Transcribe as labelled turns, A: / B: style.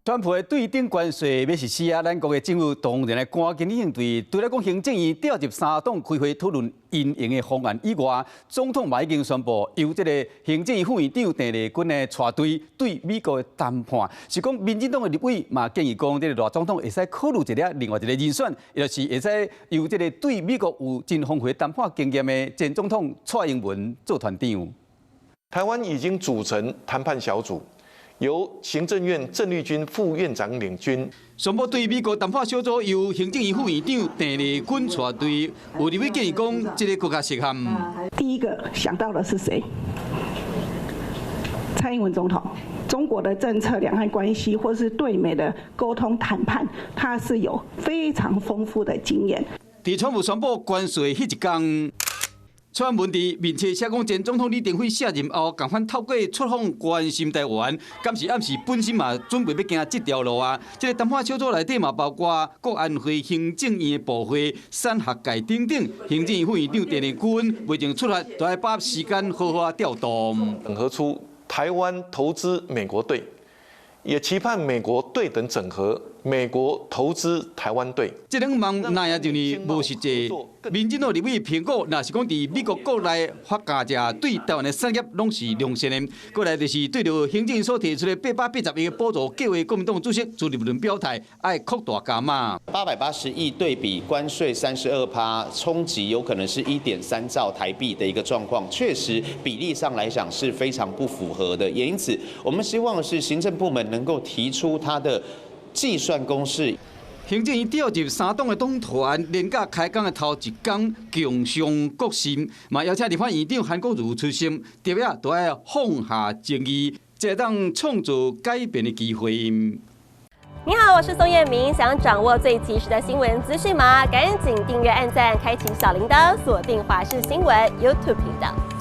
A: 川普的對等關稅欲實施啊，咱國的政府當然來趕緊應對。除了講行政院調集三黨開會討論因應的方案以外，總統嘛已經宣布由這個行政院副院長鄭麗君的帶隊對美國的談判。是講民進黨的立委嘛建議講，這個賴總統會使考慮一下另外一個人選，也就是會使由這個對美國有真豐富談判經驗的前總統蔡英文做團長。
B: 台灣已經組成談判小組，由行政院鄭麗君副院長領軍。
A: 宣布對美國談判小組由行政院副院長鄭麗君帶隊，有立委建議講，這個閣較適合。
C: 第一個想到的是誰？蔡英文總統。中國的政策、兩岸關係，或是對美的溝通談判，他是有非常豐富的經驗。
A: 佇川普宣布關稅彼一工，蔡英文佇面冊寫講，前總統李登輝卸任後，仝款透過出訪關心台灣，敢是暗示本身嘛準備欲行這條路啊？這個談判小組內底嘛包括國安會、行政院的部會、產學界等等。行政院副院長鄭麗君未曾出發，都愛把時間好好調動，
B: 整合出台灣投資美國隊，也期盼美國對等整合美國投資台灣隊。
A: 這兩項那也就是無實際。民進黨立委評估，若是講佇美國國內發價者對台灣的產業攏是良善的。過來就是對著行政所提出的880億的補助計劃，國民黨主席朱立倫表態，愛擴大加碼。
D: 880億對比關稅32趴，衝擊有可能是1.3兆台幣的一個狀況，確實比例上來講是非常不符合的。也因此，我們希望是行政部門能夠提出它的計算公式。
A: 行政院調集三黨的黨團，連假開講的頭一工，共商國是，嘛邀請立法院長韓國瑜出席，特別都愛放下爭議，才當創造改變的機會。
E: 你好，我是宋燕明，想掌握最及時的新聞資訊嗎？趕緊訂閱、按讚、開啟小鈴鐺，鎖定華視新聞 YouTube 頻道。